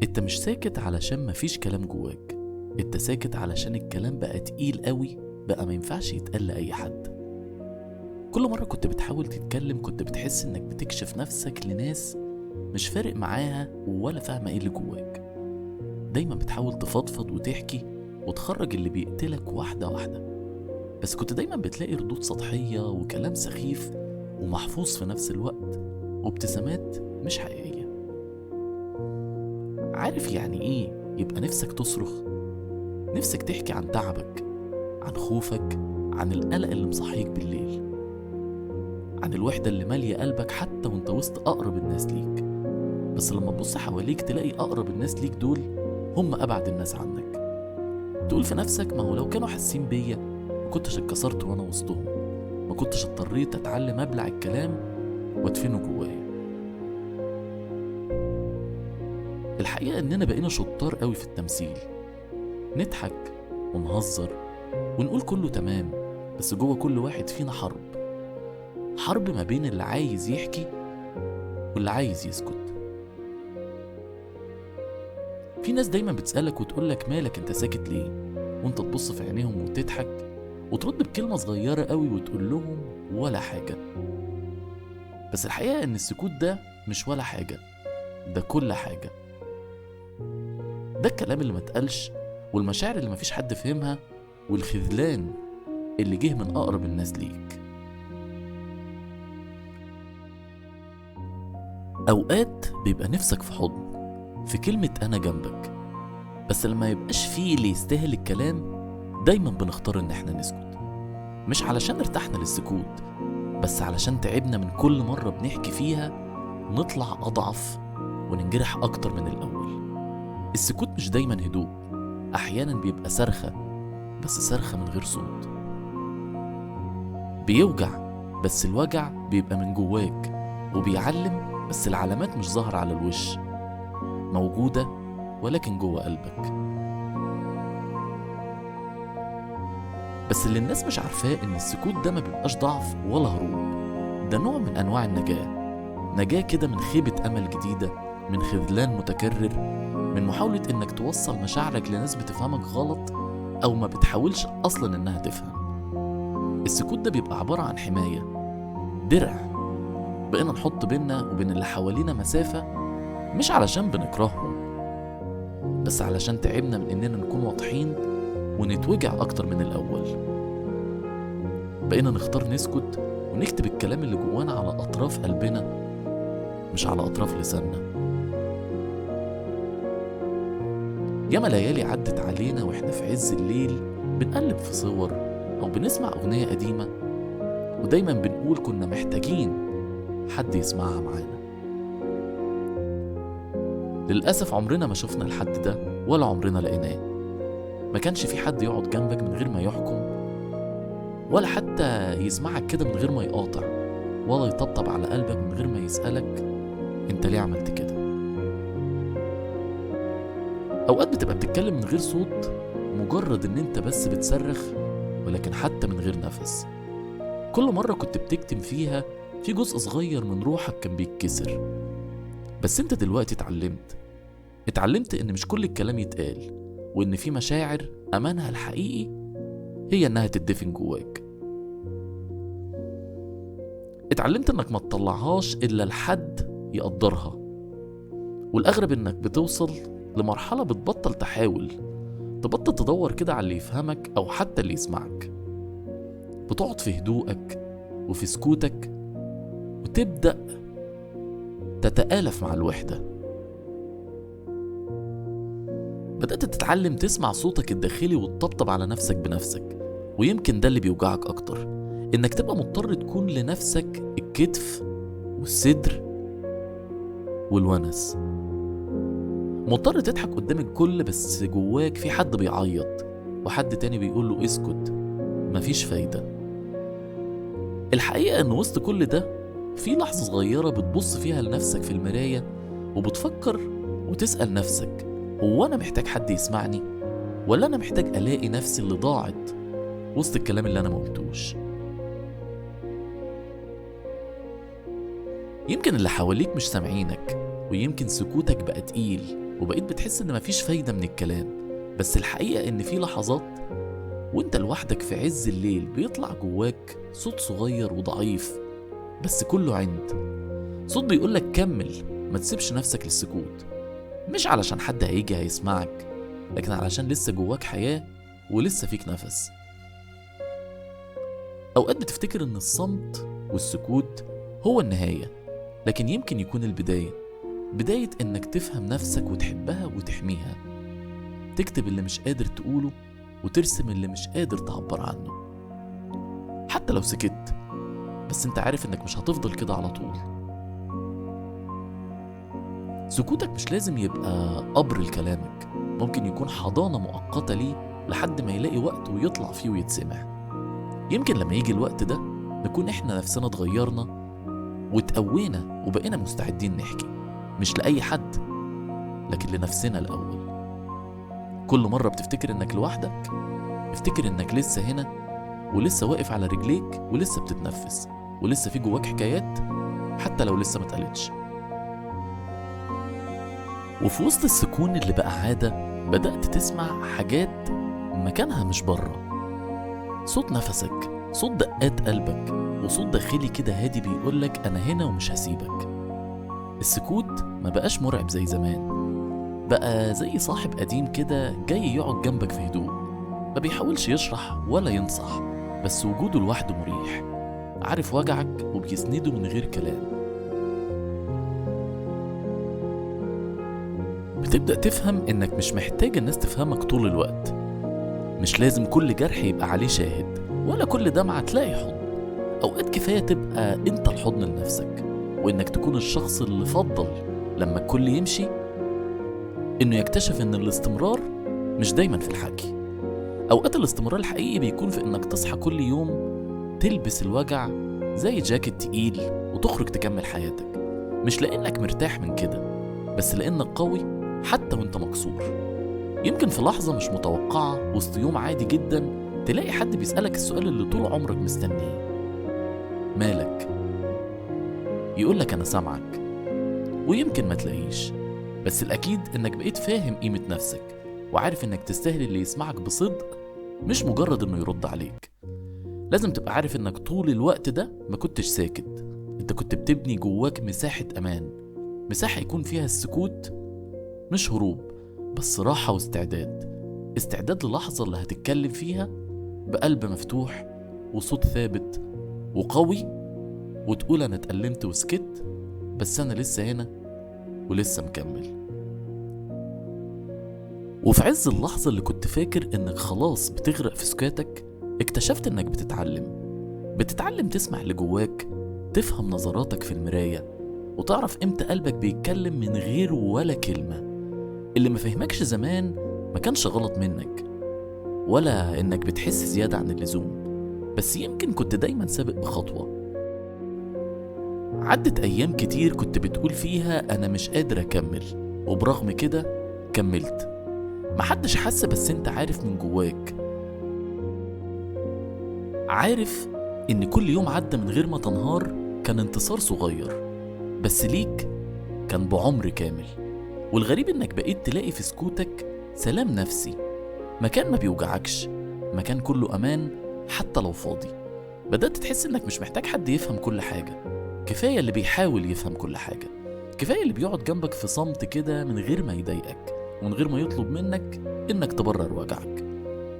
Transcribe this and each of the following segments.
انت مش ساكت علشان مفيش كلام جواك، انت ساكت علشان الكلام بقى تقيل قوي، بقى ما ينفعش يتقال لأي حد. كل مرة كنت بتحاول تتكلم كنت بتحس انك بتكشف نفسك لناس مش فارق معاها ولا فاهمة ايه اللي جواك. دايما بتحاول تفضفض وتحكي وتخرج اللي بيقتلك واحدة واحدة، بس كنت دايما بتلاقي ردود سطحية وكلام سخيف ومحفوظ في نفس الوقت وابتسامات مش حقيقية. عارف يعني ايه يبقى نفسك تصرخ؟ نفسك تحكي عن تعبك، عن خوفك، عن القلق اللي مصحيك بالليل، عن الوحدة اللي مالية قلبك حتى وانت وسط أقرب الناس ليك. بس لما تبص حواليك تلاقي أقرب الناس ليك دول هم أبعد الناس عنك. تقول في نفسك ما هو لو كانوا حاسين بيا ما كنتش اتكسرت وانا وسطهم، ما كنتش اضطريت اتعلم ابلع الكلام وادفنه جوايا. الحقيقة اننا بقينا شطار قوي في التمثيل، نضحك ونهزر ونقول كله تمام، بس جوه كل واحد فينا حرب، حرب ما بين اللي عايز يحكي واللي عايز يسكت. في ناس دايما بتسألك وتقولك مالك انت ساكت ليه، وانت تبص في عينيهم وتضحك وترد بكلمة صغيرة قوي وتقول لهم ولا حاجة. بس الحقيقة ان السكوت ده مش ولا حاجة، ده كل حاجة. ده الكلام اللي ما اتقالش، والمشاعر اللي مفيش حد فهمها، والخذلان اللي جه من أقرب الناس ليك. أوقات بيبقى نفسك في حضن، في كلمة أنا جنبك، بس لما يبقاش فيه اللي يستاهل الكلام دايما بنختار إن احنا نسكت. مش علشان ارتحنا للسكوت، بس علشان تعبنا من كل مرة بنحكي فيها نطلع أضعف وننجرح أكتر من الأول. السكوت مش دايما هدوء، أحيانا بيبقى صرخة، بس صرخة من غير صوت. بيوجع، بس الوجع بيبقى من جواك، وبيعلم بس العلامات مش ظاهرة على الوش، موجودة ولكن جوه قلبك. بس اللي الناس مش عارفاه إن السكوت ده ما بيبقاش ضعف ولا هروب، ده نوع من أنواع النجاة. نجاة كده من خيبة أمل جديدة، من خذلان متكرر، من محاولة إنك توصل مشاعرك لناس بتفهمك غلط أو ما بتحاولش أصلا إنها تفهم. السكوت ده بيبقى عبارة عن حماية، درع بقينا نحط بينا وبين اللي حوالينا مسافة، مش علشان بنكرههم، بس علشان تعبنا من إننا نكون واضحين ونتوجع أكتر من الأول. بقينا نختار نسكت ونكتب الكلام اللي جوانا على أطراف قلبنا، مش على أطراف لساننا. ياما ليالي عدت علينا وإحنا في عز الليل بنقلب في صور أو بنسمع أغنية قديمة، ودايما بنقول كنا محتاجين حد يسمعها معانا. للأسف عمرنا ما شفنا الحد ده ولا عمرنا لقيناه. ما كانش في حد يقعد جنبك من غير ما يحكم، ولا حتى يسمعك كده من غير ما يقاطع، ولا يطبطب على قلبك من غير ما يسألك انت ليه عملت كده. أوقات بتبقى بتتكلم من غير صوت، مجرد ان انت بس بتصرخ، ولكن حتى من غير نفس. كل مرة كنت بتكتم فيها في جزء صغير من روحك كان بيتكسر. بس انت دلوقتي اتعلمت ان مش كل الكلام يتقال، وان في مشاعر امانها الحقيقي هي انها تدفن جواك. اتعلمت انك ما تطلعهاش الا لحد يقدرها. والاغرب انك بتوصل لمرحلة بتبطل تحاول، تبطل تدور كده على اللي يفهمك او حتى اللي يسمعك. بتقعد في هدوءك وفي سكوتك وتبدأ تتآلف مع الوحدة. بدأت تتعلم تسمع صوتك الداخلي وتطبطب على نفسك بنفسك. ويمكن ده اللي بيوجعك أكتر، إنك تبقى مضطر تكون لنفسك الكتف والصدر والونس. مضطر تضحك قدام الكل، بس جواك في حد بيعيط وحد تاني بيقوله اسكت، مفيش فايدة. الحقيقة إن وسط كل ده في لحظة صغيرة بتبص فيها لنفسك في المراية وبتفكر وتسأل نفسك، هو أنا محتاج حد يسمعني، ولا أنا محتاج ألاقي نفسي اللي ضاعت وسط الكلام اللي أنا ما قلتوش؟ يمكن اللي حواليك مش سامعينك، ويمكن سكوتك بقى تقيل، وبقيت بتحس إن مفيش فايدة من الكلام. بس الحقيقة إن في لحظات وإنت لوحدك في عز الليل بيطلع جواك صوت صغير وضعيف بس كله عند، صوت بيقولك كمل، ما تسيبش نفسك للسكوت. مش علشان حد هيجي هيسمعك، لكن علشان لسه جواك حياة ولسه فيك نفس. أوقات بتفتكر إن الصمت والسكوت هو النهاية، لكن يمكن يكون البداية، بداية إنك تفهم نفسك وتحبها وتحميها، تكتب اللي مش قادر تقوله وترسم اللي مش قادر تعبر عنه. حتى لو سكت، بس انت عارف إنك مش هتفضل كده على طول. سكوتك مش لازم يبقى قبر لكلامك، ممكن يكون حضانة مؤقتة ليه لحد ما يلاقي وقت ويطلع فيه ويتسمع. يمكن لما يجي الوقت ده نكون احنا نفسنا اتغيرنا وتقوينا وبقينا مستعدين نحكي، مش لأي حد لكن لنفسنا الأول. كل مرة بتفتكر انك لوحدك، افتكر انك لسه هنا ولسه واقف على رجليك ولسه بتتنفس ولسه في جواك حكايات حتى لو لسه ما اتقالتش. وفي وسط السكون اللي بقى عادة، بدأت تسمع حاجات مكانها مش بره، صوت نفسك، صوت دقات قلبك، وصوت داخلي كده هادي بيقولك أنا هنا ومش هسيبك. السكوت ما بقاش مرعب زي زمان، بقى زي صاحب قديم كده جاي يقعد جنبك في هدوء، ما بيحاولش يشرح ولا ينصح، بس وجوده لوحده مريح، عارف وجعك وبيسنده من غير كلام. بتبدأ تفهم إنك مش محتاج الناس تفهمك طول الوقت، مش لازم كل جرح يبقى عليه شاهد ولا كل دمعة تلاقي حضن. أوقات كفاية تبقى أنت الحضن لنفسك، وإنك تكون الشخص اللي فضل لما الكل يمشي إنه يكتشف إن الاستمرار مش دايما في الحكي. أوقات الاستمرار الحقيقي بيكون في إنك تصحى كل يوم تلبس الوجع زي جاكيت تقيل وتخرج تكمل حياتك، مش لأنك مرتاح من كده، بس لأنك قوي حتى وانت مكسور. يمكن في لحظة مش متوقعة وسط يوم عادي جدا تلاقي حد بيسألك السؤال اللي طول عمرك مستنيه، مالك؟ يقولك أنا سامعك. ويمكن ما تلاقيش، بس الأكيد إنك بقيت فاهم قيمة نفسك وعارف إنك تستاهل اللي يسمعك بصدق، مش مجرد إنه يرد عليك. لازم تبقى عارف إنك طول الوقت ده ما كنتش ساكت، أنت كنت بتبني جواك مساحة أمان، مساحة يكون فيها السكوت مش هروب، بس راحة واستعداد، استعداد للحظة اللي هتتكلم فيها بقلب مفتوح وصوت ثابت وقوي، وتقول أنا اتألمت وسكت، بس أنا لسه هنا ولسه مكمل. وفي عز اللحظة اللي كنت فاكر إنك خلاص بتغرق في سكاتك، اكتشفت إنك بتتعلم تسمع اللي جواك، تفهم نظراتك في المراية، وتعرف إمتى قلبك بيتكلم من غير ولا كلمة. اللي ما فهمكش زمان ما كانش غلط منك، ولا إنك بتحس زيادة عن اللزوم، بس يمكن كنت دايما سابق بخطوة. عدت أيام كتير كنت بتقول فيها أنا مش قادر أكمل، وبرغم كده كملت. محدش حس، بس أنت عارف من جواك، عارف إن كل يوم عدى من غير ما تنهار كان انتصار صغير، بس ليك كان بعمر كامل. والغريب إنك بقيت تلاقي في سكوتك سلام نفسي، مكان ما بيوجعكش، مكان كله أمان حتى لو فاضي. بدأت تحس إنك مش محتاج حد يفهم كل حاجة، كفاية اللي بيحاول يفهم كل حاجة، كفاية اللي بيقعد جنبك في صمت كده من غير ما يضايقك ومن غير ما يطلب منك إنك تبرر وجعك.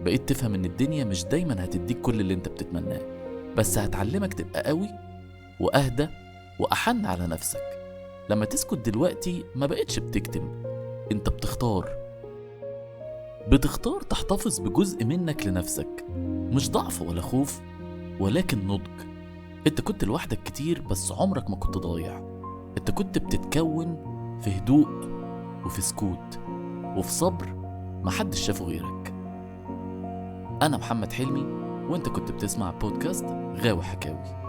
بقيت تفهم إن الدنيا مش دايما هتديك كل اللي أنت بتتمناه، بس هتعلمك تبقى قوي وأهدى وأحن على نفسك. لما تسكت دلوقتي ما بقتش بتكتم، أنت بتختار تحتفظ بجزء منك لنفسك، مش ضعف ولا خوف، ولكن نضج. انت كنت لوحدك كتير، بس عمرك ما كنت ضايع. انت كنت بتتكون في هدوء وفي سكوت وفي صبر محدش شافه غيرك. انا محمد حلمي، وانت كنت بتسمع بودكاست غاوي حكاوي.